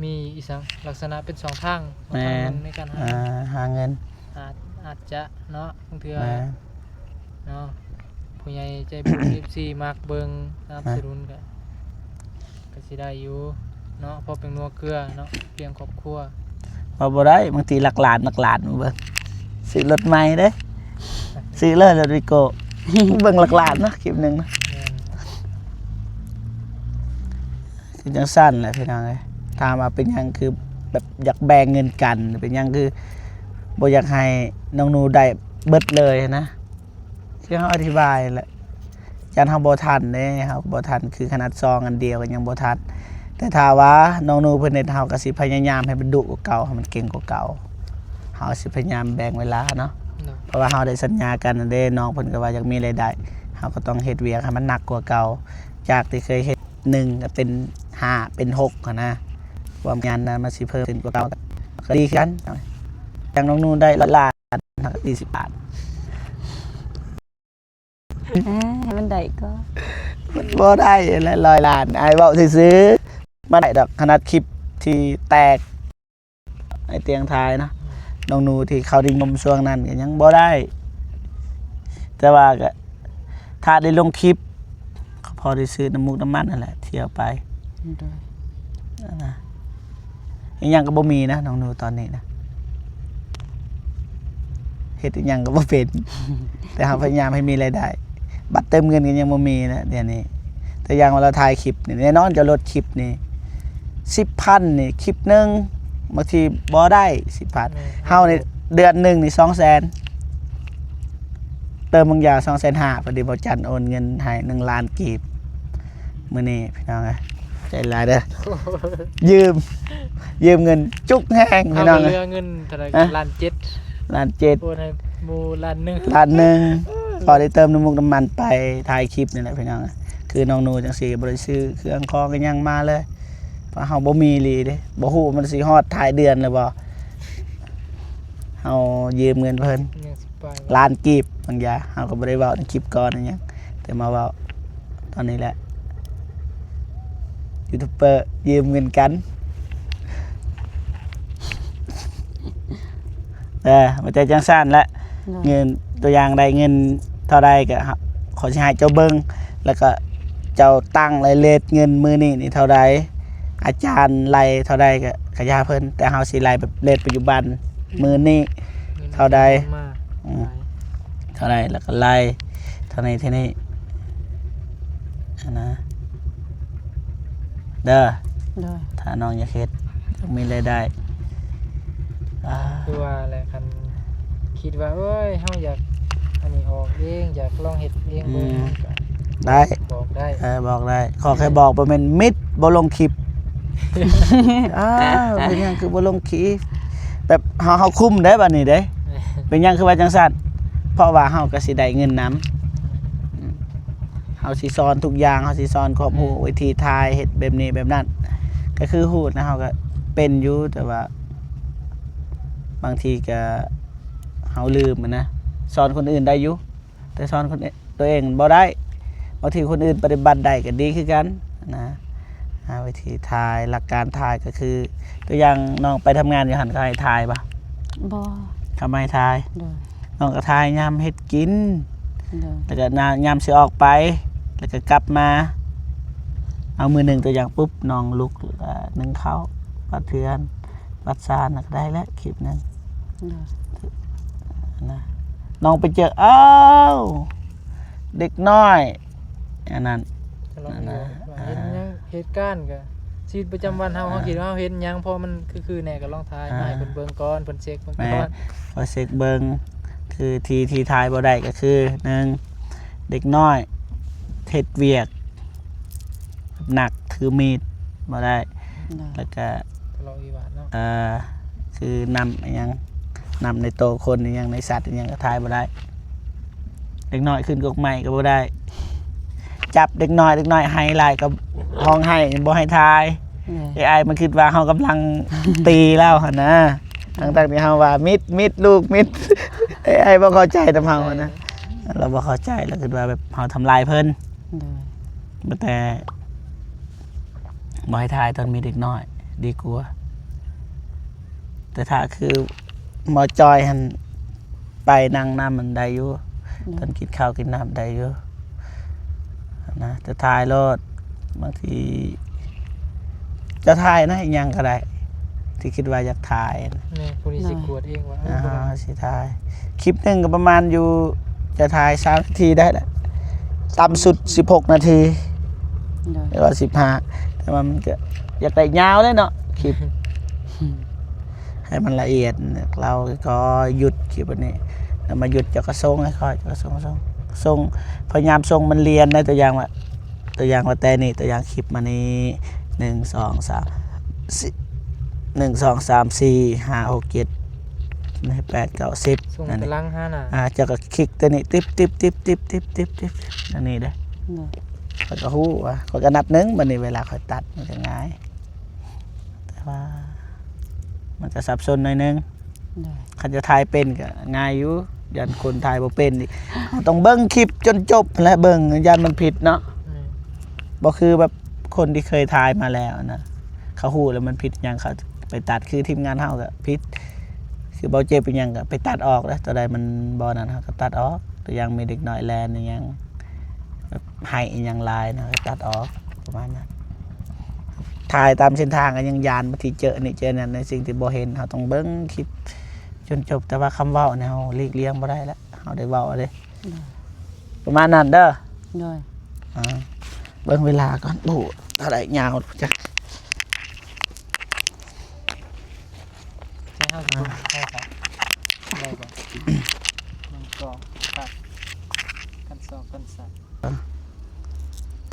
ມີອີສັງ ລັກສະນະເປັນຊ່ອງທາງ ແມ່ນ ທາງໜຶ່ງໃນການຫາ ອ່າ ຫາເງິນ ອາດ ອາດຈະເນາະ ບາງເທື່ອ ແມ່ນ ເນາະ ຜູ້ໃຫຍ່ໃຈບຸນ ເອັຟຊີ ມັກເບິ່ງ ສະໜັບສະໜູນ ກໍ ກໍຊິໄດ້ຢູ່ເນາະ ພໍເປັນນົວເກືອເນາະ ລ້ຽງຄອບຄົວ ເວົ້າບໍ່ໄດ້ ບາງທີຫຼັກລ້ານ ຫຼັກລ້ານ ເບິ່ງ ຊື້ລົດໃໝ່ເດ້ ຊື້ເລີຍລົດວີໂກ້ ເບິ່ງຫຼັກລ້ານເນາະ ຄລິບໜຶ່ງເນາະ ແມ່ນ ຄືຈັ່ງຊັ້ນແຫຼະພີ່ນ້ອງເອີຍ ຖາມວ່າເປັນຫຍັງຄືແບບຢາກແບ່ງເງິນກັນ ເປັນຫຍັງຄືບໍ່ຢາກໃຫ້ນ້ອງໜູໄດ້ເບິດເລີຍນະ ຄືເຮົາອະທິບາຍແຫຼະ ຢ້ານເຮົາບໍ່ທັນເດ້ ເຮົາກໍບໍ່ທັນ ຄືຂະໜາດຊອງອັນດຽວກໍຍັງບໍ່ທັນ ແຕ່ຖ້າວ່ານ້ອງໜູເພິ່ນເຮັດ ເຮົາກໍຊິພະຍາຍາມໃຫ້ມັນດຸກວ່າເກົ່າ ໃຫ້ມັນເກັ່ງກວ່າເກົ່າ ເຮົາຊິພະຍາຍາມແບ່ງເວລາເນາະ ເພາະວ່າເຮົາໄດ້ສັນຍາກັນນັ້ນເດ້ ນ້ອງເພິ່ນກໍວ່າຢາກມີລາຍໄດ້ ເຮົາກໍຕ້ອງເຮັດວຽກໃຫ້ມັນໜັກກວ່າເກົ່າ ຈາກທີ່ເຄີຍເຮັດໜຶ່ງກໍເປັນຫ້າເປັນຫົກຫັ້ນນະ ຄວາມຂະຫຍັນນະ ມັນຊິເພີ່ມຂຶ້ນກວ່າເກົ່າ ກໍດີຄືກັນ. ຢ່າງນ້ອງນູໄດ້ຮ້ອຍລ້ານ ເຮົາກໍສີ່ສິບລ້ານ. ເອີ ໃຫ້ມັນໄດ້ກ່ອນ ມັນບໍ່ໄດ້ແຫຼະ ຮ້ອຍລ້ານ ອ້າຍເວົ້າຊື່ໆ ບໍ່ໄດ້ດອກ. ຂະໜາດຄລິບທີ່ແຕກ ອ້າຍຕຽງຖ່າຍນະ ນ້ອງນູທີ່ເຂົານິຍົມຊ່ວງນັ້ນກໍຍັງບໍ່ໄດ້ ແຕ່ວ່າກໍຖ້າໄດ້ລົງຄລິບ ກໍພໍໄດ້ຊື້ນ້ຳມູກນ້ຳມັນຫັ້ນແຫຼະ ທ່ຽວໄປ ໂດຍ ຫັ້ນນະ. ອີ່ຫຍັງກໍບໍ່ມີນະ ນ້ອງນູຕອນນີ້ນະ ເຮັດອີ່ຫຍັງກໍບໍ່ເປັນ ແຕ່ເຮົາພະຍາຍາມໃຫ້ມີລາຍໄດ້ ບັດເຕີມເງິນກໍຍັງບໍ່ມີນະ ດຽວນີ້. ຕົວຢ່າງວ່າລາວຖ່າຍຄລິບນີ້ ແນ່ນອນຈະລົດຄລິບນີ້ ສິບພັນນີ້ ຄລິບໜຶ່ງ ບາງທີບໍ່ໄດ້ສິບພັນ. ແມ່ນ ເຮົານີ້ເດືອນໜຶ່ງນີ້ສອງແສນ ເຕີມບາງຢ່າງສອງແສນຫ້າ ພໍດີບ່າວຈັນໂອນເງິນໃຫ້ໜຶ່ງລ້ານກີບ ມື້ນີ້ພີ່ນ້ອງເອີຍ ໃຈຫຼາຍເດີ ຢືມ ຢືມເງິນຈຸກແຮງ ພີ່ນ້ອງເອີຍ. ເຮົາກໍເຫຼືອເງິນເທົ່າໃດ ຮະ? ລ້ານເຈັດ ລ້ານເຈັດ ໂອນໃຫ້ໝູ່ລ້ານໜຶ່ງ ລ້ານໜຶ່ງ ພໍໄດ້ເຕີມນ້ຳມູກນ້ຳມັນໄປຖ່າຍຄລິບນີ້ແຫຼະພີ່ນ້ອງເອີຍ. ຄືນ້ອງນູຈັ່ງຊີ້ ບໍ່ໄດ້ຊື້ເຄື່ອງຂອງອີ່ຫຍັງມາເລີຍ ເພາະເຮົາບໍ່ມີອີ່ຫຼີເດ້ ບໍ່ຮູ້ມັນຊິຮອດທ້າຍເດືອນແລ້ວບໍ່. ເຮົາຢືມເງິນເພິ່ນ ຍັງສິບປາຍ ລ້ານກີບ ບາງຢ່າງ ເຮົາກໍບໍ່ໄດ້ເວົ້າໃນຄລິບກ່ອນອີ່ຫຍັງ ແຕ່ມາເວົ້າຕອນນີ້ແຫຼະ ຢູທູບເບີຢືມເງິນກັນເດີ. ມີແຕ່ຈັ່ງຊັ້ນແຫຼະ ໂດຍ ເງິນ ຕົວຢ່າງໄດ້ເງິນເທົ່າໃດກໍ ຂ້ອຍຊິໃຫ້ເຈົ້າເບິ່ງ ແລ້ວກໍເຈົ້າຕັ້ງໄລ່ເລດເງິນມື້ນີ້ນີ້ເທົ່າໃດ ອາຈານໄລ່ເທົ່າໃດກໍ ກໍຢ່າເພິ່ນ ແຕ່ເຮົາຊິໄລ່ແບບເລດປັດຈຸບັນ ອືມ ມື້ນີ້ເທົ່າໃດ ອືມ ເທົ່າໃດ ແລ້ວກໍໄລ່ເທົ່ານີ້ເທົ່ານີ້ຫັ້ນນະ ເດີ ໂດຍ ຖ້ານ້ອງຢາກເຮັດ ຢາກມີລາຍໄດ້ ອ່າ ຄືວ່າແຫຼະ ຄັນຄິດວ່າ ໂອ້ຍ ເຮົາຢາກອັນນີ້ອອກເອງ ຢາກລອງເຮັດເອງເບິ່ງ ອືມ ກໍໄດ້ ບອກໄດ້ ເອີ ບອກໄດ້ ຂໍແຄ່ບອກ ບໍ່ແມ່ນມິດບໍ່ລົງຄລິບ ອ້າວ ເປັນຫຍັງຄືບໍ່ລົງຄລິບ ແບບເຮົາ ເຮົາຄຸມເດ້ບັດນີ້ເດ້ ເປັນຫຍັງຄືວ່າຈັ່ງຊັ້ນ ເພາະວ່າເຮົາກໍຊິໄດ້ເງິນນຳ ເຮົາຊິສອນທຸກຢ່າງ ເຮົາຊິສອນຄວາມຮູ້ ແມ່ນ ວິທີຖ່າຍ ເຮັດແບບນີ້ແບບນັ້ນ ກໍຄືຮູ້ນະ ເຮົາກໍເປັນຢູ່ ແຕ່ວ່າບາງທີກໍເຮົາລືມຫັ້ນນະ ສອນຄົນອື່ນໄດ້ຢູ່ ແຕ່ສອນຄົນ ຕົວເອງບໍ່ໄດ້ ບາງທີຄົນອື່ນປະຕິບັດໄດ້ກໍດີຄືກັນນະ. ອ່າ ວິທີຖ່າຍ ຫຼັກການຖ່າຍກໍຄື ຕົວຢ່າງນ້ອງໄປທຳງານຢູ່ຫັ້ນ ເຂົາໃຫ້ຖ່າຍບໍ່? ບໍ່ ເຂົາບໍ່ໃຫ້ຖ່າຍ ໂດຍ ນ້ອງກໍຖ່າຍຍາມເຮັດກິນ ໂດຍ ແລ້ວກໍນາ ຍາມຊິອອກໄປ ແລ້ວກໍກັບມາ ເອົາ ມື້ໜຶ່ງ ຕົວຢ່າງປຸບ ນ້ອງລຸກ ແລ້ວກໍໜຶ້ງເຂົ້າ ກວາດເຮືອນ ວັດຊານນະ ກໍໄດ້ແລ້ວຄລິບໜຶ່ງ ໂດຍ ນະ. ນ້ອງໄປເຈີ ອ້າວ ເດັກນ້ອຍ ອັນນັ້ນ ກໍລອງ ອັນນັ້ນ ເຫັນຫຍັງ ອ່າ ເຫດການກໍຊີວິດປະຈຳວັນເຮົາ ອ່າ ເຮົາຄິດວ່າເຮົາເຫັນຫຍັງ ພໍມັນຄືໆແດ່ກໍລອງຖ່າຍ ອ່າ ມາໃຫ້ເພິ່ນເບິ່ງກ່ອນ ເພິ່ນເຊັກເບິ່ງ ແມ່ນ ກ່ອນ ຂ້ອຍເຊັກເບິ່ງ ຄືທີ່ ທີ່ຖ່າຍບໍ່ໄດ້ກໍຄື ໜຶ່ງ ເດັກນ້ອຍເຮັດວຽກ ໜັກ ຖືມີດບໍ່ໄດ້ ໂດຍ ແລ້ວກະ ທະເລາະວິວາດເນາະ ເອີ ຄືນ້ຳອີ່ຫຍັງ ນ້ຳໃນໂຕຄົນອີ່ຫຍັງ ໃນສັດອີ່ຫຍັງກໍຖ່າຍບໍ່ໄດ້ ເດັກນ້ອຍຂຶ້ນກົກໄມ້ກໍບໍ່ໄດ້ ຈັບເດັກນ້ອຍ ເດັກນ້ອຍໄຫ້ຫຼາຍກໍຮ້ອງໄຫ້ ບໍ່ໃຫ້ຖ່າຍ ໂດຍ ເອໄອ ມັນຄິດວ່າເຮົາກຳລັງຕີລາວຫັ້ນນະ ທັງໆທີ່ເຮົາວ່າ ມິດ ມິດ ລູກມິດ ເອໄອ ບໍ່ເຂົ້າໃຈນຳເຮົາຫັ້ນນະ ລາວບໍ່ເຂົ້າໃຈ ລາວຄິດວ່າແບບເຮົາທຳລາຍເພິ່ນ ໂດຍ ບໍ່ແຕ່ ບໍ່ໃຫ້ຖ່າຍຕອນມີເດັກນ້ອຍດີກວ່າ ແຕ່ຖ້າຄືໝໍຈອຍຫັ້ນ ໄປນັ່ງນຳມັນໄດ້ຢູ່ ໂດຍ ຕອນກິນເຂົ້າກິນນ້ຳໄດ້ຢູ່ນະ ແຕ່ຖ່າຍໂລດ ບາງທີ ເຈົ້າຖ່າຍນະ ອີ່ຫຍັງກໍໄດ້ ທີ່ຄິດວ່າຢາກຖ່າຍນະ ແມ່ນ ຜູ້ນີ້ຊິກວດເອງວ່າ ເອີ ອ່າ ເຮົາຊິຖ່າຍ ຄລິບໜຶ່ງກໍປະມານຢູ່ ຈະຖ່າຍຊາວນາທີໄດ້ແຫຼະ ຕ່ຳສຸດສິບຫົກນາທີ ໂດຍ ຫຼືວ່າສິບຫ້າ ແຕ່ວ່າມັນກໍຢາກໄດ້ຍາວເດ້ເນາະ ຄລິບ ໃຫ້ມັນລະອຽດ ລາວກໍຢຸດຄລິບອັນນີ້ ແລ້ວມາຢຸດ ເຈົ້າກໍສົ່ງໃຫ້ຂ້ອຍ ເຈົ້າກໍສົ່ງ ສົ່ງ ສົ່ງ ພະຍາຍາມສົ່ງມັນລຽນໄດ້ ຕົວຢ່າງວ່າ ຕົວຢ່າງວ່າແຕ່ນີ້ ຕົວຢ່າງຄລິບມານີ້ ໜຶ່ງ ສອງ ສາມ ສີ່ ໜຶ່ງ ສອງ ສາມ ສີ່ ຫ້າ ຫົກ ເຈັດ ນີ້ ແປດ ເກົ້າ ສິບ ຊ່ວງ ນັ້ນ ກຳລັງຫານະ ອ່າ ເຈົ້າກໍຄລິກຕົວນີ້ ຕິບໆໆໆໆໆ ອັນນີ້ເດ້. ໂດຍ ຂ້ອຍກໍຮູ້ວ່າ ຂ້ອຍກໍນັບໜຶ່ງ ບັດນີ້ເວລາຂ້ອຍຕັດມັນກໍງ່າຍ ແຕ່ວ່າມັນກໍສັບສົນໜ້ອຍໜຶ່ງ. ໂດຍ ຄັນຈະຖ່າຍເປັນກໍງ່າຍຢູ່ ຢ້ານຄົນຖ່າຍບໍ່ເປັນອີກ ເຮົາຕ້ອງເບິ່ງຄລິບຈົນຈົບແຫຼະ ເບິ່ງຢ້ານມັນຜິດເນາະ. ແມ່ນ ບໍ່ຄືແບບຄົນທີ່ເຄີຍຖ່າຍມາແລ້ວນະ ເຂົາຮູ້ແລ້ວມັນຜິດຫຍັງ ເຂົາໄປຕັດ. ຄືທີມງານເຮົາກໍຜິດ ຄືເບົາເຈັບອີ່ຫຍັງກໍໄປຕັດອອກເດ້ ຕົວໃດມັນບໍ່ນັ້ນເຮົາກໍຕັດອອກ. ຕົວຢ່າງມີເດັກນ້ອຍແລ່ນອີ່ຫຍັງ ແບບໄຫ້ອີ່ຫຍັງຫຼາຍນະ ກໍຕັດອອກ ປະມານນັ້ນ. ຖ່າຍຕາມເສັ້ນທາງກໍຍັງຢ້ານ ບາງທີເຈີອັນນີ້ເຈີອັນນັ້ນ ໃນສິ່ງທີ່ບໍ່ເຫັນ ເຮົາຕ້ອງເບິ່ງຄລິບຈົນຈົບ. ແຕ່ວ່າຄຳເວົ້ານີ້ເຮົາຫຼີກລ່ຽງບໍ່ໄດ້ລະ ເຮົາໄດ້ເວົ້າເດ້ ໂດຍ ປະມານນັ້ນເດີ. ໂດຍ ອ່າ ເບິ່ງເວລາກ່ອນ ໂອ້ ເທົ່າໃດຍາວຈັກ ໃຊ້ເຮົາ ອ່າ ໃຊ້ໄດ້ບໍ່? ໜຶ່ງ ສອງ ສາມ ຂັ້ນສອງ ຂັ້ນສາມ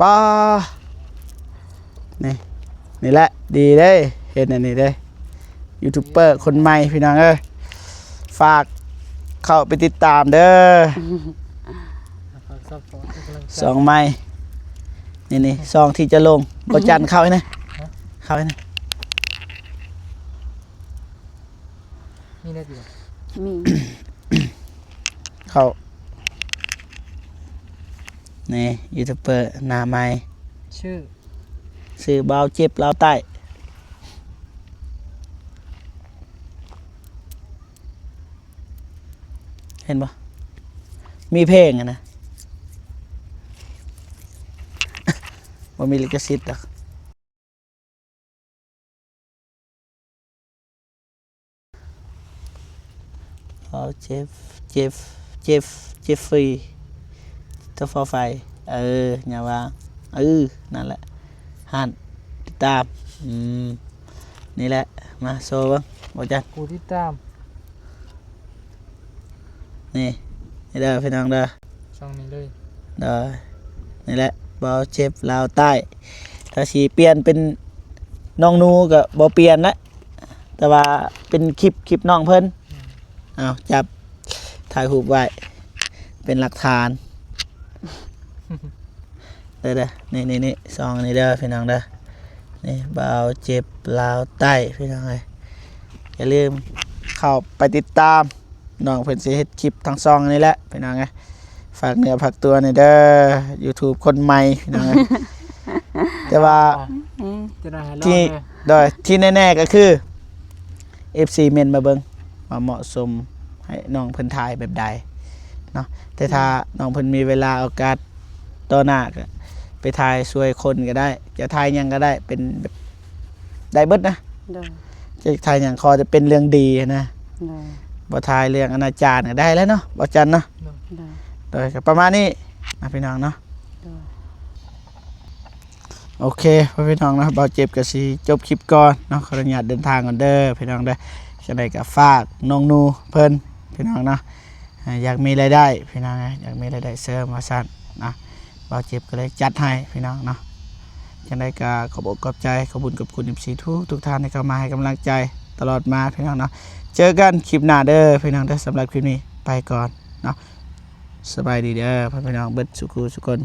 ປ້າ ນີ້ ນີ້ແຫຼະ ດີເດ້ ເຮັດອັນນີ້ເດ້ ຢູທູບເບີຄົນໃໝ່ ພີ່ນ້ອງເອີຍ ຝາກເຂົ້າໄປຕິດຕາມເດີ ຝາກຊັບພອດໃຫ້ກຳລັງໃຈ ຊ່ອງໃໝ່ ນີ້ໆ ຊ່ອງທີ່ຈະລົງ ບໍ່ຈັນເຂົ້າໃຫ້ແດ່ ຮະ ເຂົ້າໃຫ້ແດ່ ມີແນ່ຕິ ມີ ເຂົ້າ ນີ້ ຢູທູບເບີໜ້າໃໝ່ ຊື່ ຊື່ບ່າວເຈັບລາວໃຕ້ ເຫັນບໍ່? ມີເພງຫັ້ນນະ ບໍ່ມີລິຂະສິດດອກ. ເອົາ ເຈັບ ເຈັບ ເຈັບ ເຈັບຟຣີ ໂຕ ຂໍໄຟ ເອີ ຢ່າວ່າ ເອີ ນັ້ນແຫຼະ ຫັ້ນ ຕິດຕາມ ອືມ ນີ້ແຫຼະ ມາໂຊເບິ່ງ ບໍ່ຈັກ ຜູ້ຕິດຕາມ ນີ້ ນີ້ເດີພີ່ນ້ອງເດີ ຊ່ອງນີ້ເລີຍ ໂດຍ ນີ້ແຫຼະ ບ່າວເຈັບລາວໃຕ້ ຖ້າຊິປ່ຽນເປັນນ້ອງໜູກໍບໍ່ປ່ຽນລະ ແຕ່ວ່າເປັນຄລິບ ຄລິບນ້ອງເພິ່ນ ອືມ ເອົາ ຈັບ ຖ່າຍຮູບໄວ້ ເປັນຫຼັກຖານ ເດີໆ ນີ້ໆໆ ຊ່ອງນີ້ເດີພີ່ນ້ອງເດີ ນີ້ ບ່າວເຈັບລາວໃຕ້ ພີ່ນ້ອງເອີຍ ຢ່າລືມເຂົ້າໄປຕິດຕາມ ນ້ອງເພິ່ນຊິເຮັດຄລິບທາງຊ່ອງນີ້ແຫຼະພີ່ນ້ອງເອີຍ ຝາກເນື້ອຝາກຕົວແດ່ເດີ ຢູທູບຄົນໃໝ່ພີ່ນ້ອງເອີຍ ແຕ່ວ່າ ອືມ ທີ່ ໂດຍ ທີ່ແນ່ໆກໍຄື ເອັຟຊີ ເມັນມາເບິ່ງວ່າເໝາະສົມໃຫ້ນ້ອງເພິ່ນຖ່າຍແບບໃດເນາະ ແຕ່ຖ້າ ອືມ ນ້ອງເພິ່ນມີເວລາໂອກາດຕໍ່ໜ້າກໍໄປຖ່າຍຊ່ວຍຄົນກໍໄດ້ ຈະຖ່າຍຫຍັງກໍໄດ້ ເປັນແບບ ໄດ້ເບິດນະ ໂດຍ ຈະຖ່າຍຫຍັງ ຂໍແຕ່ເປັນເລື່ອງດີນະ ໂດຍ ບໍ່ຖ່າຍເລື່ອງອະນາຈານກໍໄດ້ແລ້ວເນາະ ບໍ່ຈັນເນາະ ໂດຍ ໂດຍ ໂດຍ ກໍປະມານນີ້ນະພີ່ນ້ອງເນາະ ໂດຍ ໂອເຄ ພໍ່ພີ່ນ້ອງເນາະ ບ່າວເຈັບກໍຊິຈົບຄລິບກ່ອນເນາະ ຂໍອະນຸຍາດເດີນທາງກ່ອນເດີພີ່ນ້ອງເດີ ຈັ່ງໃດກໍຝາກນ້ອງໜູເພິ່ນ ພີ່ນ້ອງເນາະ ອ່າ ຢາກມີລາຍໄດ້ພີ່ນ້ອງ ຢາກມີລາຍໄດ້ເສີມວ່າຊັ້ນເນາະ ບ່າວເຈັບກໍເລີຍຈັດໃຫ້ພີ່ນ້ອງເນາະ ຈັ່ງໃດກໍຂອບອົກຂອບໃຈ ຂອບບຸນຂອບຄຸນ ເອັຟຊີ ທຸກໆທ່ານທີ່ເຂົ້າມາໃຫ້ກຳລັງໃຈຕະຫຼອດມາພີ່ນ້ອງເນາະ ເຈີກັນຄລິບໜ້າເດີພີ່ນ້ອງເດີ ສຳລັບຄລິບນີ້ໄປກ່ອນເນາະ ສະບາຍດີເດີພໍ່ພີ່ນ້ອງເບິດສູ່ຄູ່ສູ່ຄົນ.